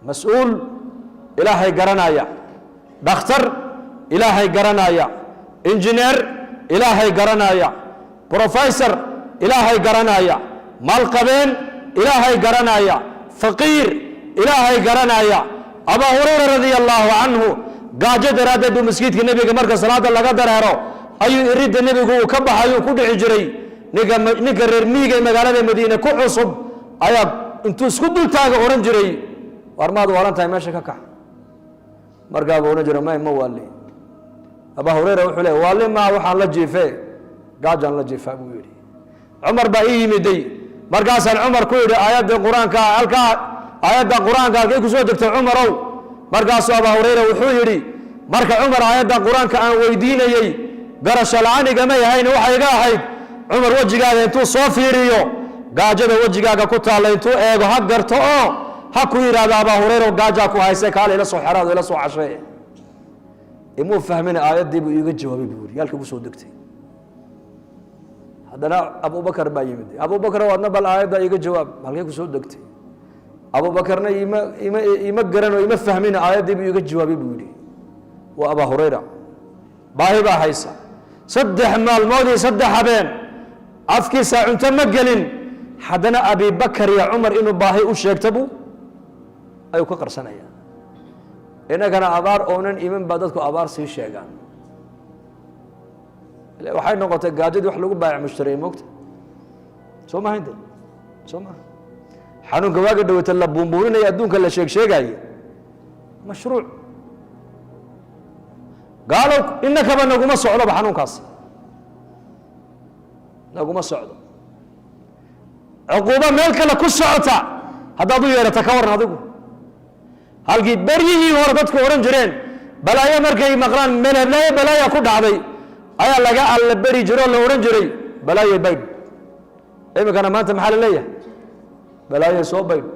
Mas-uul Ilaahay garanaya, dhakhtar Ilaahay garanaya, injineer Ilaahay garanaya, professor Ilaahay garanaya, maalqabeen Ilaahay garanaya, faqiir Ilaahay garanaya. Abaa Hurayra radia allahu canhu gaajo daraaddeed buu masjidka Nebiga marka salaada laga dareero ayuu iridda Nebigu uu ka baxayuu ku dhici jiray. Ninka reer miyiga ee magaalada Madiine ku cusub ayaa intuu isku dultaaga odhan jiray: "War, maad waalan tahay? Meesha ka kax." Markaa buu odhan jiray: "May, ma waali." Abaa Hurayra wuxuu leey: "Waali maa, waxaan la jiife gaajaan la jiifaa," buu yidhi. Cumar baa ii yimiday. Markaasaan Cumar ku yidhi: "Aayadda Qur-aanka halkaa, aayadda Qur-aanka halkay kusoo degtay, Cumarow?" Markaasuu Abaa Hurayra wuxuu yidhi: "Marka Cumar aayadda Qur-aanka aan weydiinayey, garasho la-aan igamay ahayn. Waxay iga ahayd Cumar wejigaaga intuu soo fiiriyo, gaajada wejigaaga ku taalla intuu eego, ha garto oo ha ku yidhahdo: 'Abaa Hurayra, gaajaa ku hayse, kaala ila soo xeraado, ila soo cashee.' Imuu fahmina, aayaddii buu iiga jawaabay," buu yidhi, "halkii kusoo degtay." Haddana Abubakar baa yimid. "Abubakar, adna bal aayadda iiga jawaab, halkay kusoo degtay?" Abubakarna ima garan oo ima fahmina, aayaddii buu iiga jawaabay, buu yidhi. Waa Abaa Hurayra, baahi baa haysa. 3 maalmood iyo 3 habeen afkiisa cunto ma gelin. Haddana Abibakar iyo Cumar inuu baahi u sheegto buu ayuu ka qarsanaya. Innagana abaar oonan iman baa dadku abaar sii sheegaan. Waxay noqotay gaajadii wax lagu baayac mushtariyey, moogta soo maha inte soo maha? Xanuunka waaga dhawata la buunbuuninaya, adduunka la sheeg sheegaaye, mashruuc gaalow innakaba naguma socdoba. Xanuunkaas naguma socdo. Cuquubo meel kale ku socota haddaad u yeedhata, ka warran adigu? Halkii beryihii hore dadku odhan jireen balaayo markay maqlaan "Meel heblaayo balaaya ku dhacday," ayaa laga alla beri jiro oo la odhan jiray: "Balaayo baydh." Iminkana maanta maxaa la leeyahay? "Balaayo soo baydh."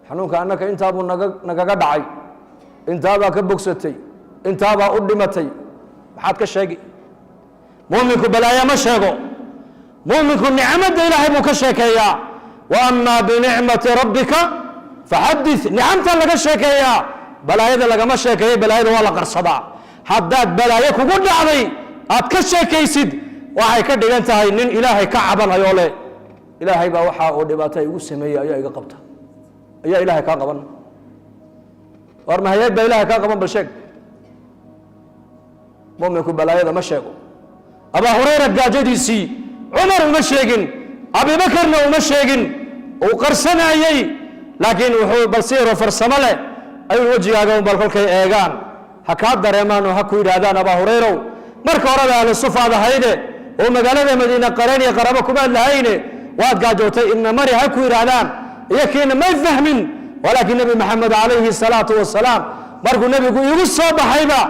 Xanuunka annaka intaabuu nagaga dhacay, intaabaa ka bogsatay, intaabaa u dhimatay. Maxaad ka sheegi? Muuminku balaayo ma sheego. Muuminku nicmadda Ilaahay buu ka sheekeeyaa. وأما بنعمة ربك فحدث. Nicamta laga sheekeeyaa, balaayada lagama sheekeeyo. Balaayada waa la qarsadaa. Haddaad balaayo kugu dhacday aad ka sheekaysid, waxay ka dhigan tahay nin Ilaahay ka cabanayo leh: "Ilaahay baa waxaa uu dhibaato igu sameeyey ayaa iga qabta." Ayaa Ilaahay kaa qaban? War, mahayeed baa Ilahay kaa qaban? Bal sheeg. Muminku balaayada ma sheego. Abaa Hurayra gaajadiisii Cumar uma sheegin, Abibakarna uma sheegin, uu qarsanayey. Laakiin wuxuu balsiiro farsamo leh ayuu wejigaaga un bal kolkay eegaan ha kaa dareemaan oo ha ku yidhaahdaan: "Abaa Hurayrow, marka horeba ahlu sufaad ahayde oo magaalada Madiine qareen iyo qarabo kumaad lahayne, waad gaajootay, ina mari," ha ku yidhaahdaan. Iyo kiina may fahmin. Walaakiin Nebi Maxamed calayhi salaatu wasalaam markuu nebigu igu soo baxayba,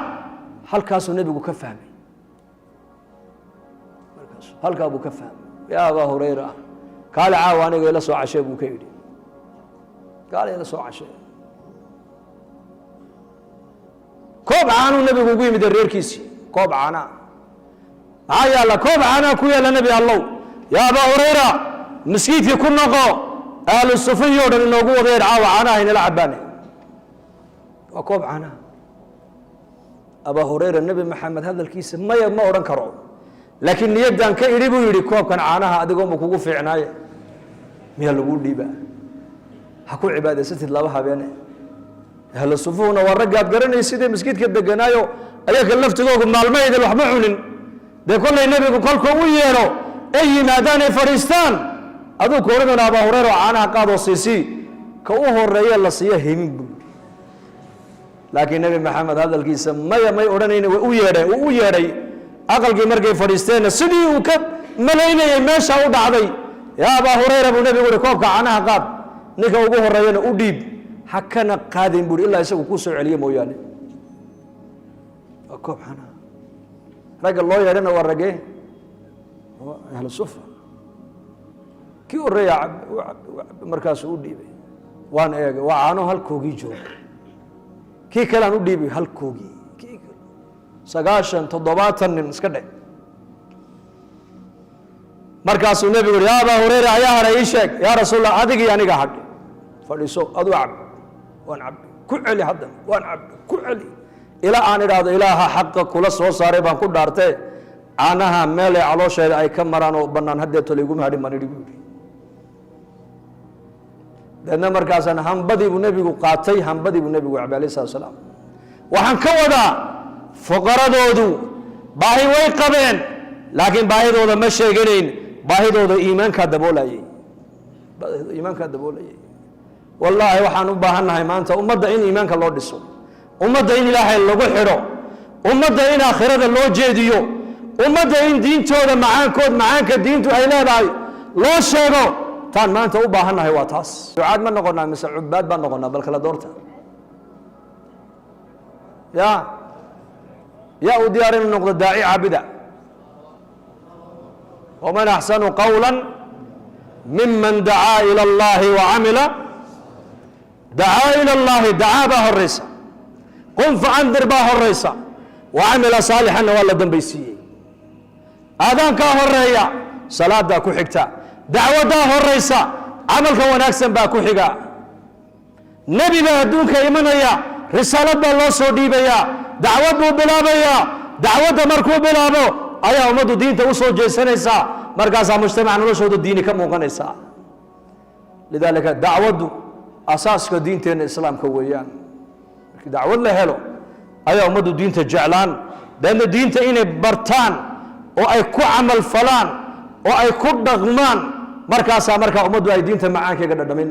halkaasuu nebigu ka fahmay. Markaas halkaa buu ka fahmay. "Yaa Abaa Hurayra, kaale caawa aniga ila soo cashee," buu ka yidhi. "Kaale ila soo cashee." Koob caanuu nebigu ugu yimid reerkiisii. Koob caanaa maxaa yaalla? "Koob caanaa ku yaalla, Nebi Allow." "Yaa Abaa Hurayra, maskiidkii ku noqo, ahlu sufiyo dhan inoogu wadayeer, caawa caanaha inala cabaane." Waa koob caanaha. Abaa Hurayra Nebi Maxamed hadalkiisa maya ma odhan karo, laakiin niyaddan ka idhi, buu yidhi: "Koobkan caanaha adigoonba kugu fiicnaaye, miyaa laguu dhiibaa? Ha ku cibaadaysatid 2 habeene." Ahlu sufuhuna waa raggaad garanaysidee maskiidka deganaayo, ayaga laftigoogu maalmaydin waxma cunin. Dee kollay nebigu kolkuu u yeedho ay yimaadaan ay fadhiistaan, aduu ku odhan doona: "Abaa Hurayra, oo caanaha qaadoo siisii." Ka u horeeye la siiyo himin, buu yidhi. Laakiin Nebi Maxamed hadalkiisa maya may odhanayni. Way u yeedheen, uu u yeedhay. Aqalkii markay fadhiisteenna, sidii uu ka malaynayay meesha u dhacday. "Yaa Abaa Hurayra," buu nebigu uhi, "koobka caanaha qaad, ninka ugu horeeyana u dhiib, ha kana qaadin," buuri, "ilaa isagu kuu soo celiye mooyaane." Waa koob caanaha. Ragga loo yeedhana waa raggee? Waa ahlu sufa. Kii horeeya cab u cab u cab, markaasuu u dhiibay. Waan eegay, waa caano halkoogii jooga. Kii kale aan u dhiibay, halkoogii. Kii kale, 90 70 nin iska dhe. Markaasuu nebigu uhi: "Yaa Abaa Hurayra, ayaa hadhay? Ii sheeg." "Yaa Rasuul Allah, adigii aniga hadhay." Fadhiiso, aduu cab. Waan cabbi. Ku celi haddana. Waan cabbi. Ku celi, ilaa aan idhaahdo: "Ilaaha xaqa kula soo saaray baan ku dhaartee, caanaha meelay caloosheeda ay ka maraan oo bannaan haddeeto layguma hadhin," baan idhi, buu yidhi. Deedna markaasaan hambadii buu nebigu qaatay, hambadii buu nebigu cabay, alayh salatu salaam. Waxaan ka wadaa, fuqaradoodu baahi way qabeen, laakiin baahidooda ma sheeganayn. Baahidooda iimaankaa daboolayay, baahidooda iimaankaa daboolayay. Wallaahi, waxaan u baahan nahay maanta ummadda in iimaanka loo dhiso, ummadda in Ilaahay lagu xidho, ummadda in aakhirada loo jeediyo, ummadda in diintooda macaankood, macaanka diintu ay leedahay loo sheego. Taan maanta u baahan nahay waa taas. Ducaad ma noqonaa mise cubaad baan noqonaa? Bal kala doorta. Ya yaa u diyaar inuu noqdo daaci caabida? ومن أحسن قولا ممن دعا إلى الله وعمل. دعا إلى الله، دعا baa horeysa, قم فأنذر baa horeysa, وعمل صالحا na waa la dambaysiiyey. Aadaankaa horeeya, salaadaa ku xigta. Dacwadaa horeysa, camalka wanaagsan baa ku xiga. Nebi baa adduunka imanaya, risaalad baa loo soo dhiibayaa, dacwad buu bilaabayaa. Dacwadda markuu bilaabo ayaa ummaddu diinta u soo jeesanaysaa, markaasaa mujtamaca noloshooda diini ka muuqanaysaa. لذلك dacwaddu asaaska diinteenna Islaamka weeyaan. Markii dacwad la helo ayaa ummaddu diinta jeclaan, deedna diinta inay bartaan oo ay ku camal falaan oo ay ku dhaqmaan, markaasaa markaa ummaddu ay diinta macaankeega dhadhamin.